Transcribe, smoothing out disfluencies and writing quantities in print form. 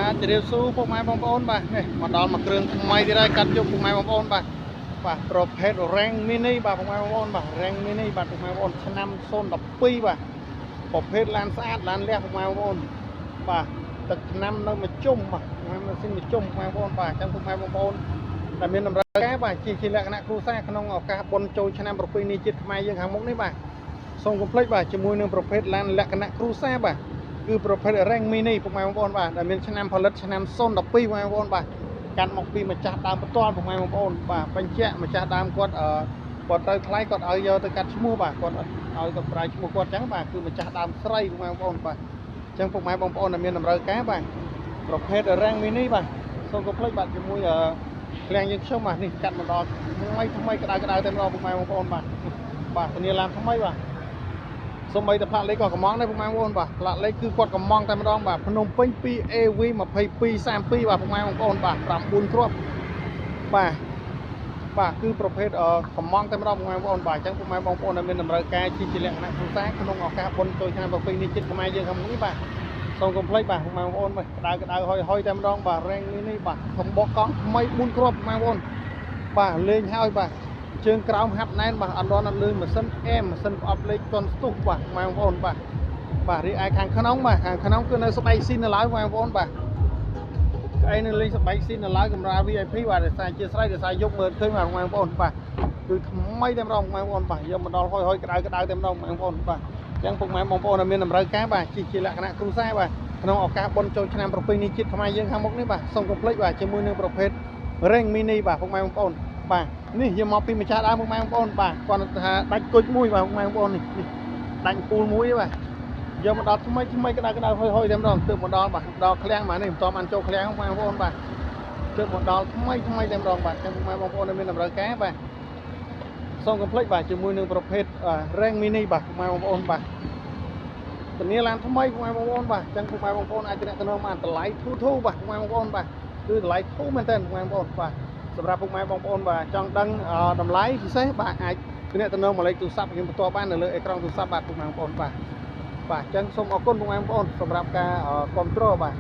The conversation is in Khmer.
បាទជម្រាបសួរពុកម៉ែបងប្អូនបាទនេះមកដល់មួយគ្រឿងថ្មីទៀតហើយកាត់យកពុកម៉ែបងប្អូនបាទបាទប្រភេទ Range Mini បាទពុកម៉ែបងប្អូនបាទ Range Mini បាទពុកម៉ែបងប្អូនឆ្នាំ012បាទប្រភេទឡានស្អាតឡានលះពុកម៉ែបងប្អូនបាទទឹកឆ្នាំនៅមួយជុំបាទពុកម៉ែម៉ាស៊ីនមួយជុំពុកម៉ែបងប្អូនបាទអញ្ចឹងពុកម៉ែបងប្អូនដែលមានតម្រូវការបាទជាជាលក្ខណៈគ្រួសារក្នុងឱកាសបុណ្យចូលឆ្នាំប្រពៃណីជាតិខ្មែរយើងខាងមុខនេះបាទសូមកុំភ្លេចបាទជាមួយនឹងប្រភេទឡានលក្ខណៈគ្រួសារបាទគឺប្រភេទ Range Mini ពុកម៉ែបងប្អូនបាទដែលមានឆ្នាំផលិតឆ្នាំ012ពុកម៉ែបងប្អូនបាទកាត់មកពីម្ចាស់ដើមផ្ទាល់ពុកម៉ែបងប្អូនបាទបញ្ជាក់ម្ចាស់ដើមគាត់អឺគាត់ត្រូវថ្លៃគាត់ឲ្យយកទៅកាត់ឈ្មោះបាទគាត់ឲ្យគាត់ប្រើឈ្មោះគាត់អញ្ចឹងបាទគឺម្ចាស់ដើមស្រីពុកម៉ែបងប្អូនបាទអញ្ចឹងពុកម៉ែបងប្អូនដែលមានតម្រូវការបាទប្រភេទ Range Mini បាទសូមកុំភ្លេចបាទជាមួយអឺឃ្លាំងយើងខ្ញុំបាទនេះកាត់មកដល់ថ្មីថ្មីក្តៅក្តៅតែម្ដងពុកម៉ែបងប្អូនបាទបាទធានាឡានថ្មីបាទ សូម្បីតែផ្លាកលេខក៏កំងដែរពុកម៉ែបងប្អូនបាទផ្លាកលេខគឺគាត់កំងតែម្ដងបាទភ្នំពេញ 2AV 2232បាទពុកម៉ែបងប្អូនបាទ9គ្រាប់បាទបាទគឺប្រភេទកំងតែម្ដងពុកម៉ែបងប្អូនបាទអញ្ចឹងពុកម៉ែបងប្អូនដែលមានតម្រូវការជាជាលក្ខណៈគ្រួសារក្នុងឱកាសបុណ្យចូលឆ្នាំប្រពៃណីជាតិខ្មែរយើងខាងមុខនេះបាទសូមកុំភ្លេចបាទពុកម៉ែបងប្អូនបាទក្តៅក្តៅហុយហុយតែម្ដងបាទ Range នេះបាទសំបកកង់ថ្មី4គ្រាប់ពុកម៉ែបងប្អូនបាទលេងហើយបាទជើងក្រោមហាប់ណែនបាទអត់រន់អត់លឿនម៉ាស៊ីនអែមម៉ាស៊ីនប្រអប់លេខកុនស្ទុះបាទម៉ែបងប្អូនបាទបាទរីឯខាងក្នុងបាទខាងក្នុងគឺនៅស្បែកស៊ីននៅឡើយម៉ែបងប្អូនបាទក្អីនៅលេងស្បែកស៊ីននៅឡើយកម្រាល VIP បាទដោយសារជាស្រ័យដោយសារយប់មើលឃើញបាទម៉ែបងប្អូនបាទគឺថ្មីតែម្ដងម៉ែបងប្អូនបាទយកមកដល់ហុយហុយក្តៅក្តៅតែម្ដងម៉ែបងប្អូនបាទអញ្ចឹងពុកម៉ែបងប្អូនដែលមានតម្រូវការបាទជាជាលក្ខណៈគ្រួសារបាទក្នុងឱកាសបុណ្យចូលឆ្នាំប្រពៃណីជាតិខ្មែរយើងខាងមុខនេះបាទសូមកុំភ្លេចបាទជាមួយនឹងប្រភេទ Range Mini បាទពុកម៉ែបងប្អូនបាទនេះយកមកពីម្ចាស់ដើមពុកម៉ែបងប្អូនបាទគាត់ថាដាច់គុជមួយបាទពុកម៉ែបងប្អូននេះនេះដាច់ពូលមួយបាទយកមកដល់ថ្មីថ្មីក្តៅក្តៅហុយហុយតែម្ដងទើបមកដល់បាទដល់ឃ្លាំងបាទនេះមិនតបានចូលឃ្លាំងពុកម៉ែបងប្អូនបាទទើបមកដល់ថ្មីថ្មីតែម្ដងបាទចឹងពុកម៉ែបងប្អូនដែលមានតម្រូវការបាទសូមកុំភ្លេចបាទជាមួយនឹងប្រភេទ Range Mini បាទពុកម៉ែបងប្អូនបាទធានាឡានថ្មីពុកម៉ែបងប្អូនបាទចឹងពុកម៉ែបងប្អូនអាចទំនាក់ទំនងបានតម្លៃធូរធូរបាទពុកម៉ែបងប្អូនបាទគឺតម្លៃធូរមែនទែនពុកម៉ែបងប្អូនបាទសម្រាប់ពុកម៉ែបងប្អូនបាទចង់ដឹងតម្លៃពិសេសបាទអាចទំនាក់ទំនងមកលេខទូរស័ព្ទខ្ញុំបន្ទាប់បាននៅលើអេក្រង់ទូរស័ព្ទបាទពុកម៉ែបងប្អូនបាទបាទអញ្ចឹងសូមអរគុណពុកម៉ែបងប្អូនសម្រាប់ការគ្រប់គ្រងបាទ